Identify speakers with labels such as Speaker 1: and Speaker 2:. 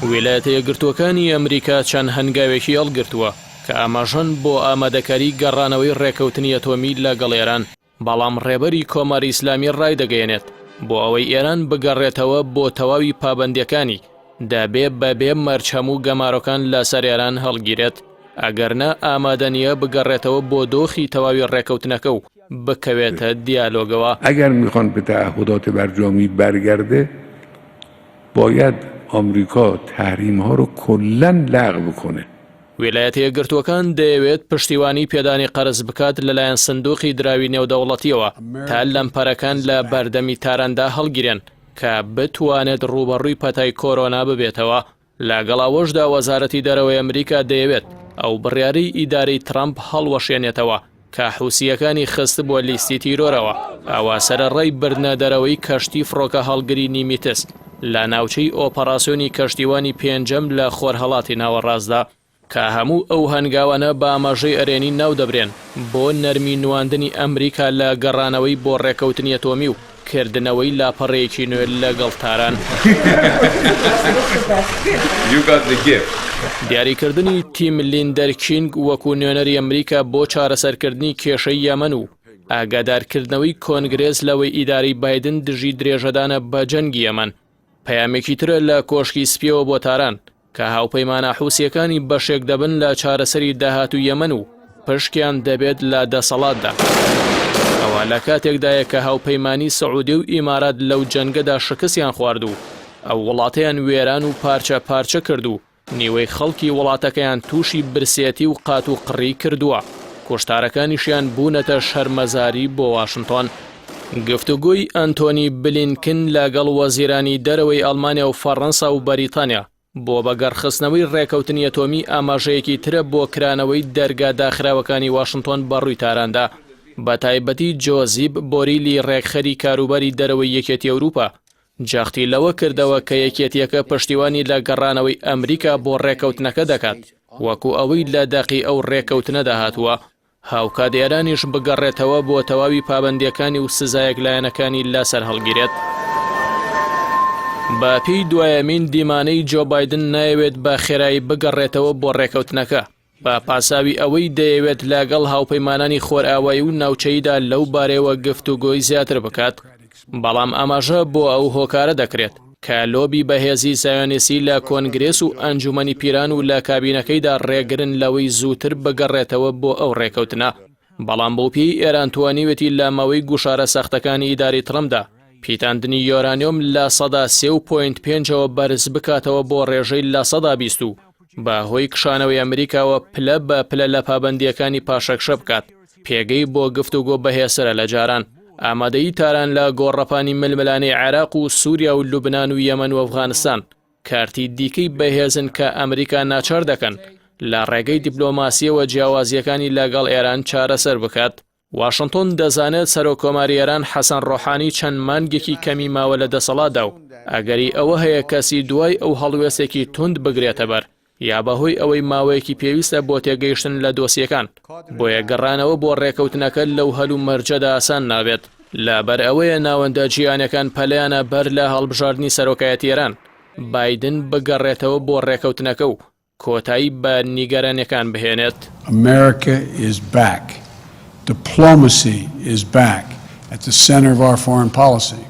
Speaker 1: ویلایەتە یەکگرتووەکانی ئەمریکا چەند هەنگاوێکی هەڵگرتووە کە ئاماژەن بۆ ئامادەکاری گەڕانەوەی ڕێکەوتنی ئەتۆمی لەگەڵ ئێران، بەڵام ڕێبەری کۆماری ئیسلامی ڕایدەگەیەنێت، بۆ ئەوەی ئێران بگەڕێتەوە بۆ تەواوی پابەندییەکانی، دەبێ بەبێ مەرج هەموو گەمارۆکان لەسەر ئێران هەڵگیرێت، ئەگەرنا ئامادە نییە بگەڕێتەوە بۆ دۆخی تەواوی ڕێکەوتنەکە و بکەوێتە دیالۆگەوە.
Speaker 2: ئەگەر میخوان به تعهدات برجامی برگرده باید آمریکا تحریمها رو کلا لغو کنه.
Speaker 1: ویلایەتە یەکگرتووەکان دەیەوێت پشتیوانی پێدانی قەرز بکات لەلایەن سندوقی دراوی نێودەوڵەتییەوە تا لەمپەرەکان لە بەردەمی تاراندا هەڵگیرێن کە بتوانێت ڕووبەڕووی پەتای کۆرۆنا ببێتەوە. لەگەڵ ئەوەشدا وەزارەتی دەرەوەی ئەمریکا دەیەوێت ئەو بڕیارەی ئیدارەی ترەمپ هەڵوەشێنێتەوە کە حوسییەکانی خستبووە لیستی تیرۆرەوە، ئەوە سەرەڕای بردنە دەرەوەی کەشتی فڕۆکە هەڵگری نیمیتز لە ناوچەی ئۆپەڕاسیۆنی کەشتیوانی پێنجەم لە خۆرهەڵاتی ناوەڕاستدا. کە هەموو ئەو هەنگاوانە بە ئاماژەی ئەرێنی ناودەبرێن بۆ نەرمی نواندنی ئەمریکا لە گەڕانەوەی بۆ ڕێکەوتنی ئەتۆمی و کردنەوەی لاپەڕەیەکی نوێ لەگەڵ تاران. دیاریکردنی تیم لیندەرکینگ وەکو نوێنەری ئەمریکا بۆ چارەسەرکردنی کێشەی یەمەن و ئاگادارکردنەوەی کۆنگرێس لەوەی ئیدارەی بایدن دژی درێژەدانە بە جەنگی یەمەن پەیامێکی ترە لە کۆشکی سپیەوە بۆ تاران کە هاوپەیمانە حوسییەکانی بەشێک دەبن لە چارەسەری داهاتووی یەمەن و پشکیان دەبێت لە دەسەڵاتدا. ئەوە لە کاتێکدایە کە هاوپەیمانی سعودیە و ئیمارات لەو جەنگەدا شکستیان خوارد و ئەو وڵاتەیان وێران و پارچە پارچە کرد و نیوەی خەڵکی وڵاتەکەیان تووشی برسێتی و قاتوقڕی کردووە، کوشتارەکانیشیان بوونەتە شەرمەزاری بۆ واشنتۆن. گفتوگۆی ئەنتۆنی بلینکن لەگەڵ وەزیرانی دەرەوەی ئەڵمانیا و فەڕەنسا و بەریتانیا بۆ بەگەڕخستنەوەی ڕێکەوتنی ئەتۆمی ئاماژەیەکی ترە بۆ کرانەوەی دەرگا داخراوەکانی واشنتۆن بەڕووی تاراندا، بەتایبەتی جۆزیب بۆریلی ڕێکخەری کاروباری دەرەوەی یەکێتی ئەوروپا جەختی لەوە کردەوە کە یەکێتییەکە پشتیوانی لە گەڕانەوەی ئەمریکا بۆ ڕێکەوتنەکە دەکات وەکو ئەوەی لە دەقی ئەو ڕێکەوتنەدا هاتووە. هاوکات ئێرانیش بگەڕێتەوە بۆ تەواوی پابەندییەکانی و سزا یەکلایەنەکانی لەسەر هەڵگیرێت. بە پێی دوایەمین دیمانەی جۆ بایدن نایەوێت بە خێرایی بگەڕێتەوە بۆ ڕێکەوتنەکە، بە پاساوی ئەوەی دەیەوێت لەگەڵ هاوپەیمانانی خۆرئاوایی و ناوچەییدا لەو بارەیەوە گفتوگۆی زیاتر بکات، بەڵام ئاماژە بۆ ئەو هۆکارە دەکرێت کە لۆبی بەهێزی زایۆنیستی لە کۆنگرێس و ئەنجومەنی پیران و لە کابینەکەیدا ڕێگرن لەوەی زووتر بگەڕێتەوە بۆ ئەو ڕێکەوتنە. بەڵام بەوپێی ئێران توانیوێتی لە ماوەی گوشارە سەختەکانی ئیدارەی ترەمپدا پیتاندنی یۆرانیۆم 3% و point پێنجەوە بەرز بکاتەوە بۆ ڕێژەی 20% و بە هۆی کشانەوەی ئەمریکاوە پلە بە پلە لە پابەندییەکانی پاشەکشە بکات، پێگەی بۆ گفتوگۆ بەهێزترە لە جاران. ئامادەیی تاران لە گۆڕەپانی ململانێی عێراق و سووریا و لوبنان و یەمەن و ئەفغانستان، کارتی دیکەی بەهێزن کە ئەمریکا ناچار دەکەن لە ڕێگەی دیپلۆماسییەوە جیاوازییەکانی لەگەڵ ئێران چارەسەر بکات. واشنتۆن دەزانێت سەرۆککۆماری ئێران حەسەن ڕۆحانی چەند مانگێکی کەمی ماوە لە دەسەڵاتدا و ئەگەری ئەوە هەیە کەسی دوای ئەو هەڵوێستێکی توند بگرێتەبەر یا بەهۆی ئەوەی ماوەیەکی پێویستە بۆ تێگەیشتن لە دۆسیەکان، بۆیە گەڕانەوە بۆ ڕێکەوتنەکە لەو هەلومەرجەدا ئاسان نابێت. لەبەر ئەوەیە ناوەندە جیهانیەکان پەلەیانە بەر لە هەڵبژاردنی سەرۆکایەتی ئێران، بایدن بگەڕێتەوە بۆ ڕێکەوتنەکە و کۆتایی بە نیگەرانیەکان بهێنێت.
Speaker 3: America is back. Diplomacy is back at the center of our foreign policy.